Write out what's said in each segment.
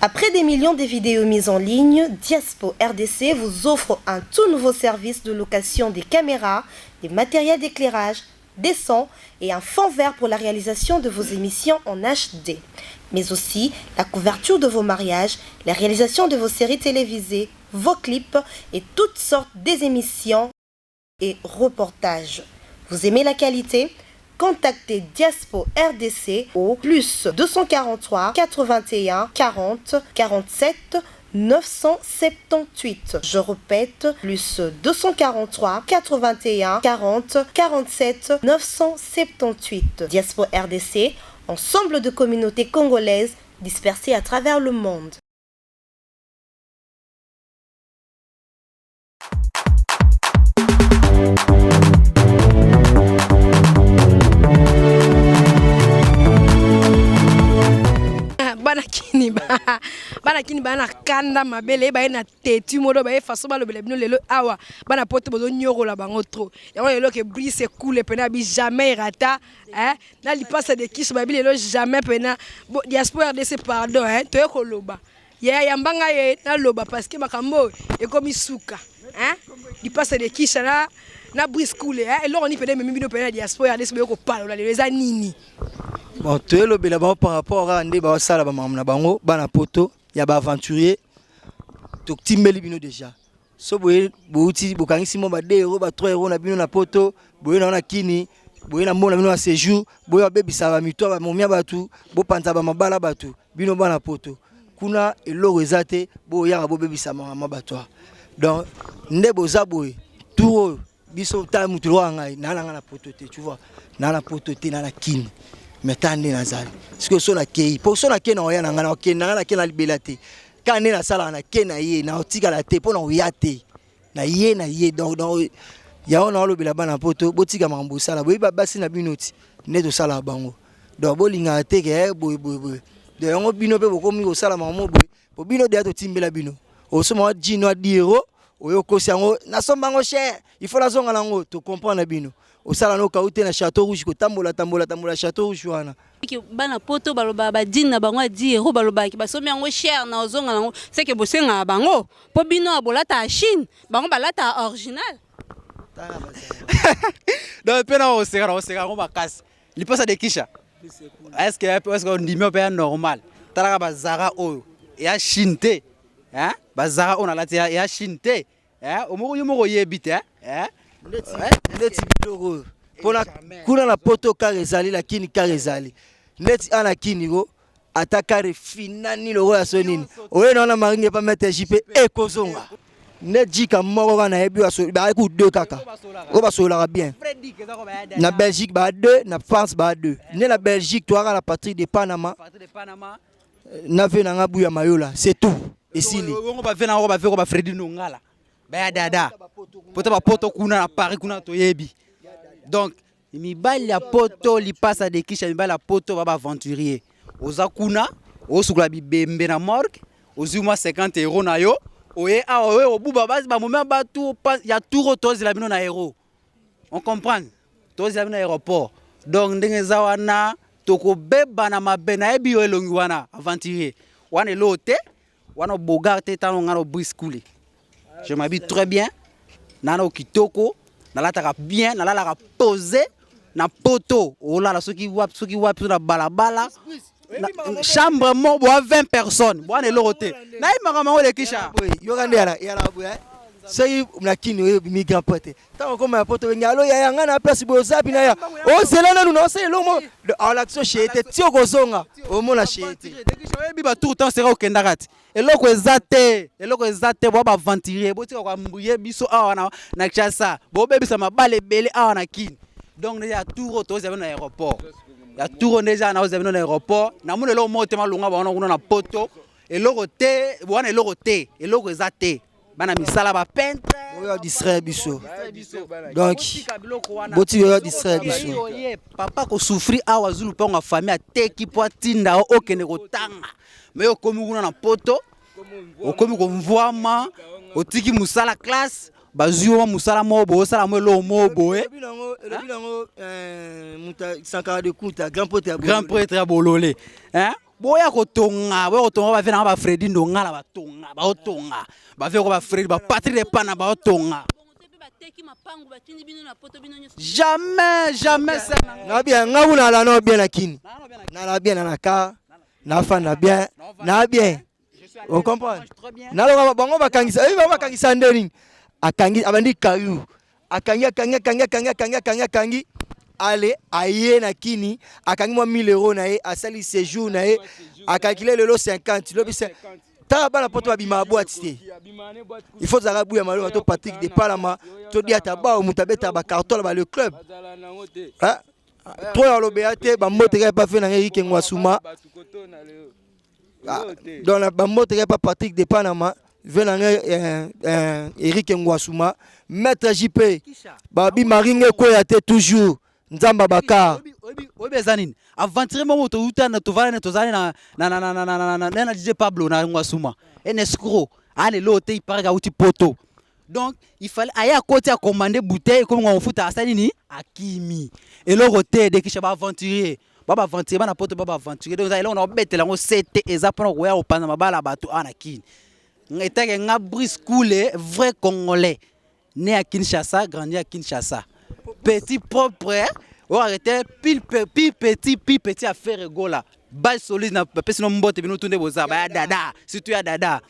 Après des millions de vidéos mises en ligne, Diaspo RDC vous offre un tout nouveau service de location des caméras, des matériels d'éclairage, des sons et un fond vert pour la réalisation de vos émissions en HD, mais aussi la couverture de vos mariages, la réalisation de vos séries télévisées, vos clips et toutes sortes des émissions et reportages. Vous aimez la qualité Contactez Diaspo RDC au plus 243 81 40 47 978. Je répète, plus 243 81 40 47 978. Diaspo RDC, ensemble de communautés congolaises dispersées à travers le monde. bana kini bana kini bana na kanda mabele baye na tetu modo baye façon balobela bino lelo awa bana poto bozonyokola bango trop yango lelo ke brise ekule pena bi jamais erata eh? na lipasa de kiso babi lelo jamais pena diaspora rdc pardon eh? toye koloba Yaya yamba nga ye naloba parce que makambo oyo ekomi suka hein lipasa de kisha na na Brice Kule hein eloko nini pene ememi bino pene na diaspora RDC boye kopalola lelo eza nini? Bon toyelobela bango par rapport kaka nde baosala bamakambo na bango bana poto ya baaventurier totimbeli bino deja so boye bouti bokangisi mwa ba 2 euro ba 3 euro na bino na poto boye na na kini boye na mbona bino na séjour boye babebisa ba mito ba momia bato bopanza ba mabala bato bino bana poto kuna eloko eza te boyaka bobebisa mama bato donc nde boza boye tour oyo biso ta moto lokola ngai naa na ngai na poto te tu vois naa na poto te naa na kini mais ta nde nazali sikoyo so nakei mpo so nakei na oya na ngai nakokende na ngai nakei na libela te kaka nde nasalaka nake na ye nakotikala te mpo na koya te na ye na ye donc donc yango naolobela bana poto botika makambo bosala boyebi basi na bino ti nde tosalaka bango donc bolingaka te ke eh, boye boye boye donc yango bino mpe bokomi kosala makambo boye po bino deya totimbela bino osomba wa jino a 10 euro oyo okosi yango nasomba yango cher il faut nazonga na yango tocomprendre bino osala no kau te na chateau rouge kotambola tambola tambola chateau rouge wana bana poto balobaka badine na bango ya 10 euro balobaki basombi yango cher na ozonga nango seke bosengaka bango mpo bino bolata ya chine bango balata ya original donc mpe na oseka na oseka yango makasi lipasa de kisha est ce que est ce que ondimi mpe ya normal talaka bazara oyo ya chine te hein bazara oyo nalati ya chine te hein omoko yo moko oyebi te hein ndeti biloko oyo mpona kuna na poto kaka ezali na kini kaka ezali ndeti ana kini ko ata kare finani lokola so nini oye na wana maringe pa maître JP ekozonga nde jika moko kaka nayebi baye ku deux kaka oyo basololaka bien na belgique ba deux na france ba deux nde na belgique toyaka na patrick de panama na ve na nga buya mayola c'est tout esili bongo bave na ngo bave ko ba fredi nongala baya dada poto bapoto kuna na paris kuna toyebi donc Mibali ya poto lipasa de kisha mibali ya poto ba aventurier oza kuna osukola bibembe na morgue ozwi mwa 50 euro na yo oye awa oye obuba basi bamomia batu ya tour oyo tozela bino na euro on comprendre tozela bino na aéroport donc ndenge eza wana tokobebana mabe nayebi yo elongi wana aventurier wana eloo te wana bogar te tano nga na brise kule je m'habille très bien nana kitoko nalataka bien nalalaka pose na poto olala soki wapi soki wapi na balabala chambre moko boa 20 personnes boa na eloko te nayebi makambo yango elekisha yoka nde yala boye soki na kini oyo obimi grand prêtre ntango okoma ya poto obengi alo yaya ngai na place boye oza bina ya ozela nanu na osala eloko moko alakisi sheye te ti okozonga omona sheye te oyebi batour temps sera okendaka ti eloko eza te eloko eza te boa baaventurier botika koambrie biso awa na, na kinshasa bobebisa mabala ebele awa na kini donc nde ya tour oyo tozela bino na aéroport ya tour oyo nde eza na ozela bino na aéroport namoni eloko moko te malonga bango kuna na poto eloko te wana eloko te eloko eza te bana misala ba peintre oyo distraire biso donc botika oyo distraire biso papa ko souffrir awa zulu mpango ya famille ateki mpo atinda yo okende kotanga me okomi kuna na poto okomi komvwama otiki mosala classe bazwi yo mosala moko boye osala mo eloko moko boye elobi nango eh, sankara de kunta grand prêtre ya bolole. Boya kotonga, boya kotonga ba na ba Freddy Ndongala batonga, baotonga. Ba ko ba Freddy, ba Patrick Lepana baotonga. Jamais, jamais ça. Na bien, nga kuna la no bien na kini. Na la bien na ka. Na fanda bien, na bien. O comprendre? Na lo bango bakangisa, eh bango bakangisa ndeni. Akangi abandi kayu. Akangi akangi akangi akangi akangi akangi akangi. Ale aye na kini, akangi mwa 1000 euros na ye, asali séjour na ye, akalkile lelo 50, lobi tala bana poto babima boîte te. Il faut zaka buya malonga to Patrick de Palama, to diata bao mutu abeta ba carton ba le club. Hein? Trop ya lobeya te, ba mbote kaka pa fe na ngai Eric Ngwasuma. Ah, donc na bambote kaka pa Patrick de Panama, ve na ngai Eric Ngwasuma, Maître JP, babi Maringe kweya te toujours, Nzamba Bakar. Oyebi eza nini? Aventurier moko touta na tovanda na tozali na na na na na na na na na DJ Pablo na Ngwasuma. Un escroc. Ale lo te il paraît auti poto. Donc il fallait aya akoti a commander bouteille comme on futa asali nini? Akimi. Eloko te dekisha ba aventurier. Ba ba aventurier bana poto ba ba aventurier. Donc eloko na obetela ngo CT eza pona koya kopanza mabala bato awa na Kin. Etake nga Brice Kule vrai congolais. Né à Kinshasa, grandi à Kinshasa. Petit propre, oh arrêtez, pile pi petit pi petit à faire gola. Base solide na pesi no mbote bino tunde boza ba ya dada, surtout ya dada.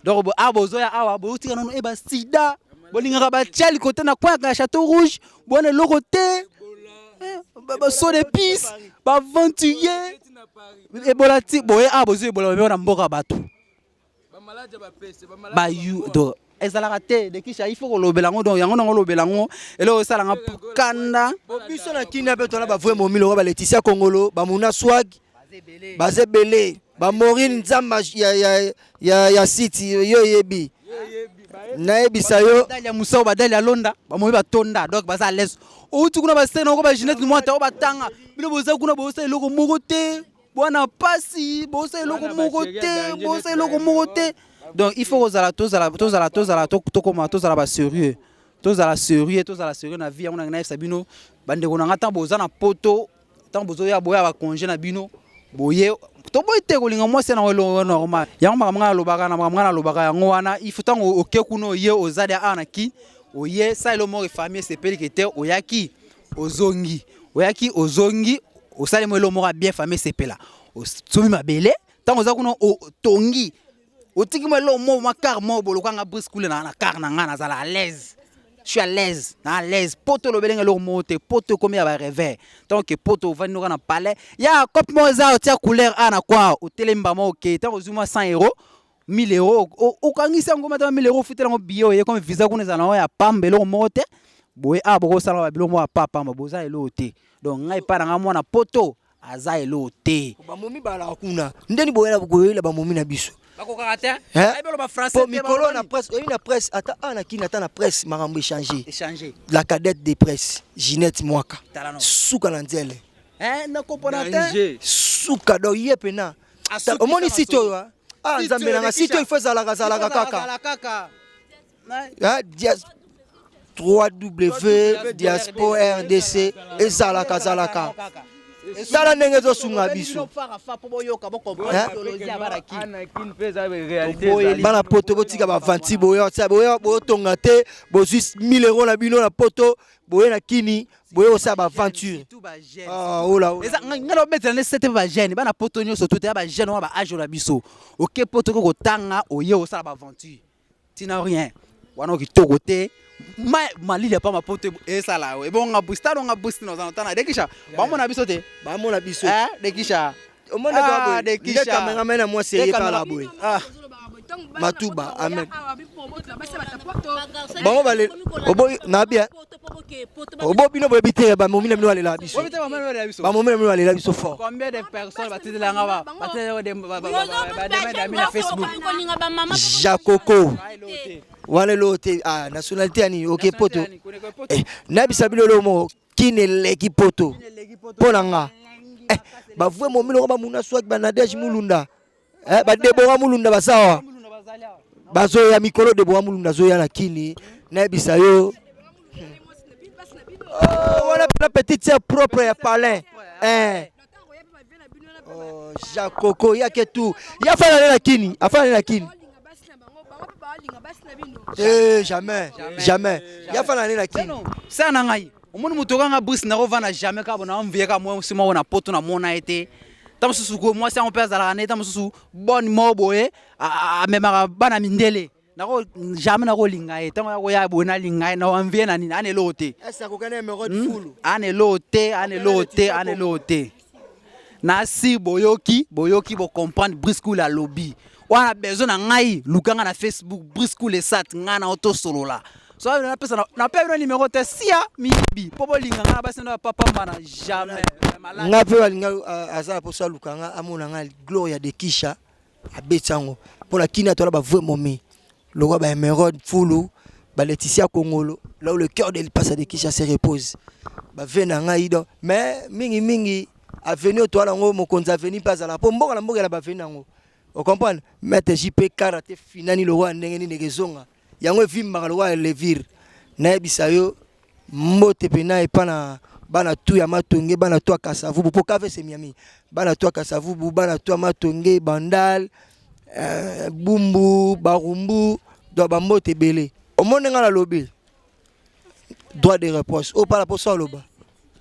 Donc bo a bozo ya awa bo tika nono e ba sida. Bolingaka ba tchali côté na coin ya Château Rouge, bona eloko te. Ba ba saut d'épices, ba aventurier. Ebola ti boye a bozo ebola ba na mboka bato. Ba yu do ezalaka te dekisha il faut kolobela yango donc yango nango olobela yango eloko esalanga kanda. Biso na Kini mpe tona ba vrai momi lokola ba Laetitia Kongolo, ba Muna Swag, baza ebele, ba Maureen Nzamba ya ya ya ya City yo yebi. Nayebisa yo badali ya Musao, badali ya Londa, bamomi batonda donc baza à l'aise. Outi kuna basene nako ba Ginette Mwata oyo batanga bino boza kuna bosala eloko moko te, bwana pasi bosala eloko moko te, bosala eloko moko te. Donc il faut kozala tozala tozala tozala tokoma tozala ba sérieux, tozala sérieux, tozala sérieux na vie yango na nayebisa bino bandeko na nga ntango boza na poto, ntango bozoya boya ba congé na bino boye toboyi te kolinga mwasi na elongo normal. Yango makambo nga nalobaka na makambo nga nalobaka yango wana il faut ntango oke kuna oye oza de awa na ki oye sala eloko moko famille esepeliki te oyaki ozongi oyaki ozongi osali mo eloko moko ya bien famille esepela osomi mabele ntango oza kuna otongi otiki mo eloko moko mwa car moko bolokanga Brice Kule na car na nga nazala à l'aise. Je suis à l'aise, à l'aise. Poto lobelenge eloko moko te, poto ekomi ya ba rêve. Tant que poto ovandi noka na palais, ya cope moko eza otia couleur a na kwa, otelemi ba moko ke, tant ozwi mwa 100 euros, 1000 euros, okangisi yango mata 1000 euros, ofutela yango billet oye comme visa kuna ezala nango ya pamba eloko moko te. Boye awa bokosala ba biloko moko ya pa pamba, boza eloko te. Donc ngai epai na ngai mwana poto aza eloko te. Bamomi balaka kuna ndeni boyela koyela bamomi na biso. Bakokaka te. Hein? Ayebi oloba français Po te, mikolo balobani. na presse, oyebi na presse, ata awa na Kin, ata na presse makambo échanger. Échanger. La cadette de presse, Ginette Mwaka. Tala no. Suka na nzele. Hein, na comprendre te. Danger. Suka donc ye pena. Asuki Omoni sama site solo. oyo, hein? Ah, Site Nzambe oyo, nanga, Lekisha. site oyo, il faut ezalaka, ezalaka kaka. Ezalaka kaka. Hein, 3W Diaspo RDC ezalaka zalaka. Tala ndenge ezosunga biso. Hein? Bana poto botika ba vanti boya tia boya botonga te bozwi 1000 euros na bino na poto boye na kini boye kosala ba aventure. Ah ola ola. Eza nga na obetela ne sete ba jeune bana poto nyonso tout ya ba jeune wana ba âge na biso. Oke poto ko kotanga oye osala ba aventure. Tina rien. Wana kitoko te. Ma malili ya pamba poto esala we. Ebonga boost nga boost no zana tana dekisha. Bamona biso te. Bamona biso. Eh dekisha. Omona Ah, ka boye. Dekisha. Nde cameraman na mwasi ye pala boye. Ah. Matuba, amen. Bango bale oboyi na bien. Obo bino boyebi te ba momi na bino balela biso. Oyebi te ba momi balela biso. Ba momi na bino balela biso fort. Combien de personnes batindela nga ba batindela de ba ba ba ba na Facebook. Jacoco. Wana eloko te ah nationalité ya nini oke poto. Eh, nayebisa bino eloko moko Kin eleki poto mpo na nga. Eh, ba vrai momi loko ba Muna Swag ba Nadège Mulunda. Eh, ba Deborah Mulunda basawa. Bazoya mikolo Deborah Mulunda azoya na Kini. Nayebisa yo. Oh, wana pena petite sœur propre ya palin. Eh. Oh, Jacques yake tu ye afana na kini, afana na kini. Baolinga basi na bango, bango mpe baolinga basi na bino. Te, jamais, jamais. Ye afana na kini. Sala na ngai, omoni moto okanga Brice, nakovanda jamais kaka bona amvie kaka mwasi moko na poto. Namona ye te. Ta mosusu ko mwasi yango mpe azalaka ne, ta mosusu bonne moko boye, amemaka bana mindele. Nako jamais nakolinga ye. Ntango ya koya boye, nalinga ye, naenvie na nini? Ana eloko te. Ese akokani Emeraude Fulu? Ana eloko te, ana eloko te, ana eloko te. Nasi boyoki, boyoki, bocomprendre. Brice Kule alobi wana besoin na ngai, lukanga na Facebook, Brice Kule Sat. Ngai na otosolola so napesa, napea bino numéro te. Sia miyibi mpo bolinga ngai na basi na papa mbana jamais. Nga mpe balinga aza na mposo aluka nga, amona nga Gloria de Kisha, abeti yango mpo na kini. Atola bavrai momi lokwa ba Emeraude Fulu, baLeticia Kongolo, là où le cœur de Lipasa de Kisha se repose, bave na ngai. Donc mais mingimingi avenue oyo toala yango, mokonzi avenue mpe azala mpo mboka na mboka na baavenue yango, ocomprendre? Maître JP Kara te, finani lokwa ndenge nini ekezonga yango, evimbaka lokwa levire. Nayebisa yo, mbote mpena epa na bana tu ya Matonge, bana tu ya Kasavubu, mpo kavese Miami, bana tu ya Kasavubu, bana tu ya Matonge, Bandal, Bumbu, Barumbu. Donc bambote ebele. Omoni nga nalobi droit de réponse oyo mpala mposo aloba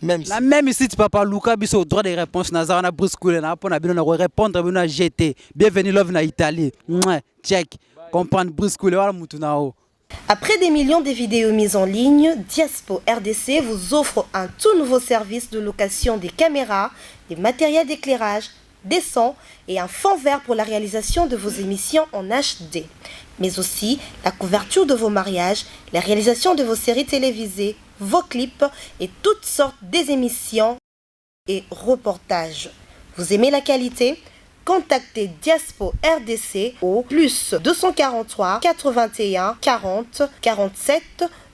même. Na même site, papa, luka biso droit de réponse. Naza wana, Brice Kule na mpo na bino, na korépondre bino na gt. Bienvenue love na Italie. Mouais, check, comprendre, Brice Kule wana mutu na o. Après des millions de vidéos mises en ligne, Diaspo RDC vous offre un tout nouveau service de location des caméras, des matériels d'éclairage, des sons et un fond vert pour la réalisation de vos émissions en HD, mais aussi la couverture de vos mariages, la réalisation de vos séries télévisées, vos clips et toutes sortes des émissions et reportages. Vous aimez la qualité? Contactez Diaspo RDC au plus 243 81 40 47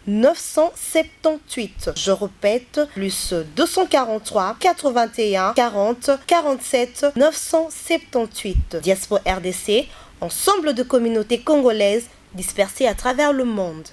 978. Je répète, plus 243 81 40 47 978. Diaspo RDC, ensemble de communautés congolaises dispersées à travers le monde.